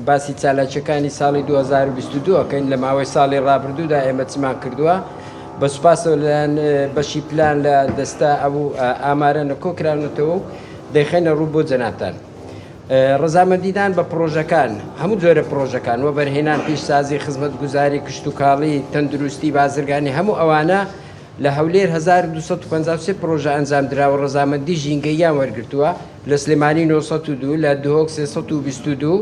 باسی چالاکیەکانی ساڵی 2022 ئەکەین لە ماوەی ساڵی ڕابردوودا ئێمە چمان کردووە. بە سوپاسەوە لەلایەن بەشی پلان لە دەستە ئەو ئامارە نەکۆ کراونەتەوە و دەیخەینە ڕوو بۆ جەنابتان. ڕەزامەندیدان بە پڕۆژەکان، هەموو جۆرە پڕۆژەکان، وەبەرهێنان، پیشسازی، خزمەتگوزاری، کشتوکاڵی، تەندروستی، بازرگانی، هەموو ئەوانە لە هەولێر 1253 پڕۆژە ئەنجامدراوە ڕەزامەندی ژینگەییان وەرگرتووە، لە سلێمانی 902، لە دهۆک 322،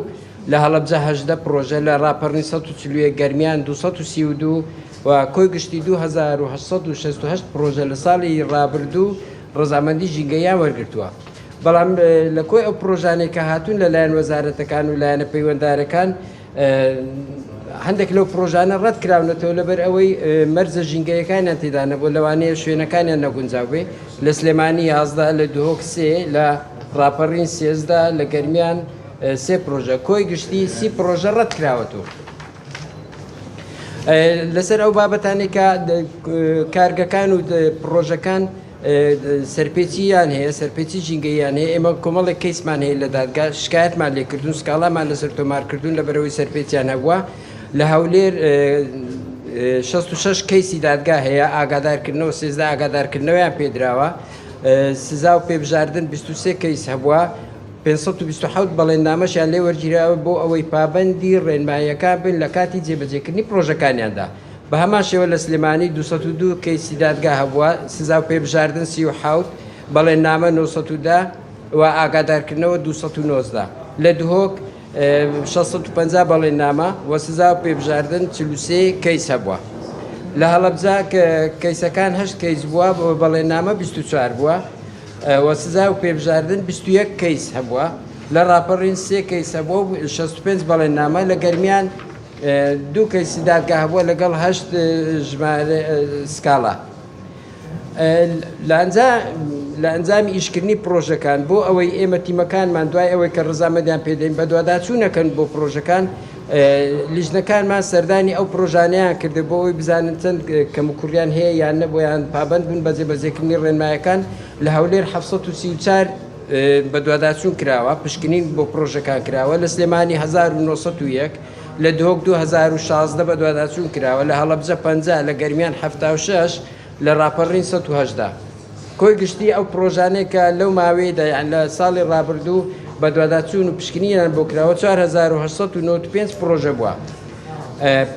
لە هەڵەبجە 18 پڕۆژە، لە ڕاپەڕین 141، گەرمیان 232 و کۆی گشتی 2868 پڕۆژە لە ساڵی ڕابردوو ڕەزامەندی ژینگەییان وەرگرتووە. بەڵام لە کۆی ئەو پڕۆژانەی کە هاتوون لە لایەن وەزارەتەکان و لایەنە پەیوەندارەکان هەندێک لەو پڕۆژانە ڕەت کراونەتەوە لەبەر ئەوەی مەرجە ژینگەیەکانیان تێدا نەبوو لەوانەیە شوێنەکانیان نەگونجاو بێ لە سلێمانی 11 لە دهۆک سێ لە ڕاپەڕین 13 لە گەرمیان سێ پرۆژە کۆی گشتی سی پرۆژە ڕەت کراوەتەوە. لەسەر ئەو بابەتانێک کە کارگەکان و پرۆژەکان سەرپێچییان هەیە، سەرپێچی ژینگەییان هەیە، ئێمە کۆمەڵێک کەیسمان هەیە لە دادگا، شکایەتمان لێکردوون، سکاڵامان لەسەر تۆمارکردوون لەبەرئەوەی سەرپێچیان هەبووە. لە هەولێر 66 کەیسی دادگا هەیە، ئاگادارکردنەوە 13 ئاگادارکردنەوەیان پێدراوە، سزا و پێبژاردن 23 کەیس هەبووە، 527 بەڵێننامەشیان لێ وەرگیراوە بۆ ئەوەی پابەندی ڕێنماییەکان بن لە کاتی جێبەجێکردنی پڕۆژەکانیاندا. بە هەمان شێوە لە سلێمانی 202 کەیسی دادگا هەبووە، سزا و پێبژاردن 37، بەڵێننامە 910 و ئاگادارکردنەوە 219. لە دهۆک 650 بەڵێننامە و سزا و پێبژاردن 43 کەیس هەبووە. لە هەڵەبجە کەیسەکان 8 کەیس بووە و بەڵێننامە 24 بووە و سزا و پێبژاردن 21 کەیس هەبووە. لە ڕاپەڕین سێ کەیس هەبووە و 65 بەڵێننامە. لە گەرمیان دوو کەیسی دادگا هەبووە لەگەڵ هەشت ژمارە سکاڵا. لە ئەنجامی ئیشکردنی پرۆژەکان بۆ ئەوەی ئێمە تیمەکانمان دوای ئەوەی کە ڕزامەدیان پێدەین بەدواداچوونەکەن بۆ پرۆژەکان لیژنەکانمان سەردانی ئەو پرۆژانیان کرد بۆ ئەوەی بزانن چەند کەموکوڕیان هەیە یان نەبوویان پابند بوون بە جێبەجێکردنی ڕێنمایەکان لە هەولێر 734 بەدواداچوون کراوە، پشکنین بۆ پڕۆژەکان کراوە، لە سلێمانی 1901، لە دهۆک 2016 بەدواداچوون کراوە، لە هەڵەبجە 50، لە گەرمیان 76، لە ڕاپەڕین 118. کۆی گشتی ئەو پڕۆژانەی کە لەو ماوەیەدا یان لە ساڵی ڕابردوو بەدواداچوون و پشکنینیان بۆ کراوە 4895 پڕۆژە بووە.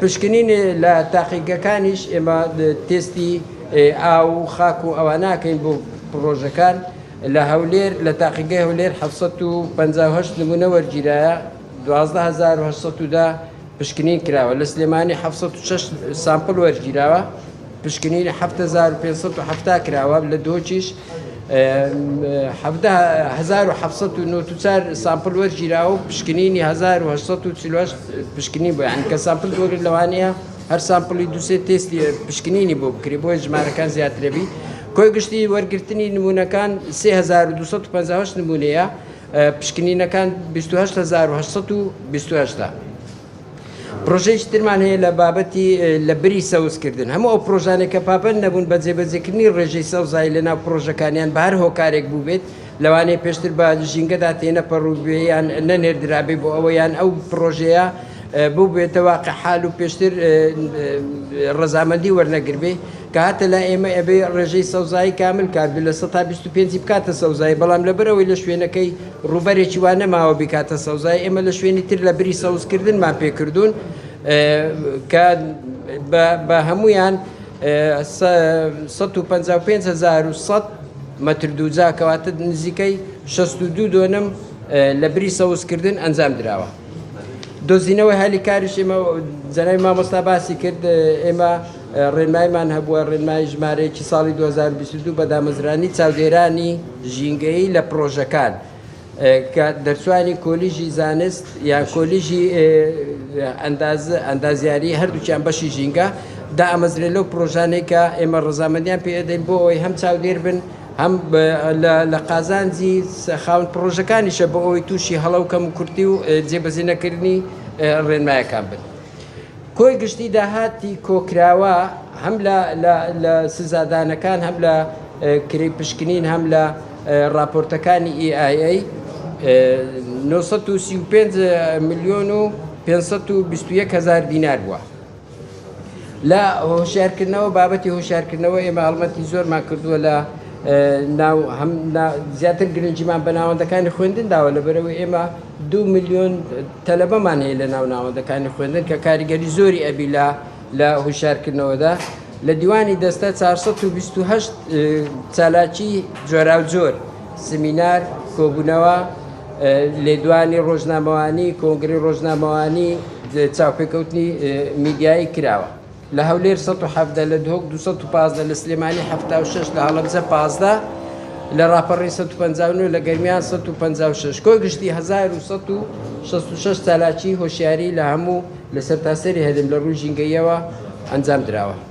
پشکنین لە تاقیگەکانیش ئێمە تێستی ئاو و خاک و ئەواناکەین بۆ پڕۆژەکان. لە هەولێر لە تاقیگەی هەولێر 758 نمونە وەرگیرایە، 12810 پشکنین کراوە. لە سلێمانی 706 sample وەرگیراوە، پشکنینی 7570 کراوە. لە دهۆکیش 17794 sample وەرگیراوە و پشکنینی 1848 پشکنین بۆ یان کە sample وەرگرت لەوانەیە هەر sample ی دوسێ تێستی پشکنینی بۆ بکرێ بۆیە ژمارەکان زیاترەبی. کۆی گشتی وەرگرتنی نمونەکان 3258 نمونەیە، پشکنینەکان 28828. پرۆژەیەکی ترمان هەیە لە بابەتی لە بری سەوزکردن، هەموو ئەو پرۆژانێک کە پابەند نەبوون بە جێبەجێکردنی ڕێژەی سەوزایی لە ناو پرۆژەکانیان بە هەر هۆکارێک بووبێت، لەوانەیە پێشتر بە ژینگەدا تێنەپەڕووبێ یان نەنێردرابێ بۆ ئەوە یان ئەو پرۆژەیە بووبێتە واقع حال و پێشتر ڕەزامەندی وەرنەگربێ، کە هاتە لای ئێمە ئەبێ ڕێژەی سەوزایی کامل کات 25% بکاتە سەوزایی، بەڵام لەبەرئەوەی لە شوێنەکەی ڕووبەرێکی وا نەماوە بیکاتە سەوزایی، ئێمە لە شوێنی تر لە بری سەوزکردنمان پێکردوون کە بە هەمویان 155100 مەتر دووجا کەواتە نزیکەی 62 دۆنم لە بری سەوزکردن ئەنجام دراوە. دۆزینەوەی هەلی کاریش ئێمە جەنابی مامۆستا باسی کرد ئێمە ڕێنمایمان هەبووە ڕێنمایی ژمارەیەکی ساڵی 2022 بە دامەزرانی چاودێرانی ژینگەیی لە پڕۆژەکان کە دەرچوانی کۆلیژی زانست یان کۆلیژی ئەندازیاری هەردووکیان بەشی ژینگە دامەزرێن لەو پڕۆژانەی کە ئێمە ڕەزامەندیان پێ ئەدەین بۆ ئەوەی هەم چاودێر بن هەم لە قازانجی خاوەن پڕۆژەکانیشە بۆ ئەوەی تووشی هەڵە و کەموکورتی و جێبەجێ نەکردنی ڕێنمایەکان بن. کۆی گشتی داهاتی کۆکراوە هەم لە سزادانەکان هەم لە کرێی پشکنین هەم لە ڕاپۆرتەکانی EIA. 935 ملیۆن و 521 هەزار دینار بووە. لە هۆشیارکردنەوە بابەتی هۆشیارکردنەوە ئێمە هەڵمەتی زۆرمان کردووە لە ناو هەم زیاتر گرنگیمان بە ناوەندەکانی خوێندن داوە لەبەرەوەی ئێمە دو ملیۆن تەلەبەمان هەیە لە ناو ناوەندەکانی خوێندن کە کاریگەری زۆری ئەبی لە لە هوشارکردنەوەدا لە دیوانی دەستە 428 چالاکی جۆراوجۆر سمینار کۆبوونەوە لێدوانی ڕۆژنامەوانی، کۆنگرەی ڕۆژنامەوانی، چاوپێکەوتنی میدیایی کراوە. لە هەولێر 117، لە دهۆک 215، لە سلێمانی 76، لە هەڵەبجە 15، لە ڕاپەڕین 159، لە گەرمیان 156. کۆی گشتی 1166 چالاکی هۆشیاری لە هەموو لە سەرتاسەری هەرێم لە ڕووی ژینگەییەوە ئەنجام دراوە.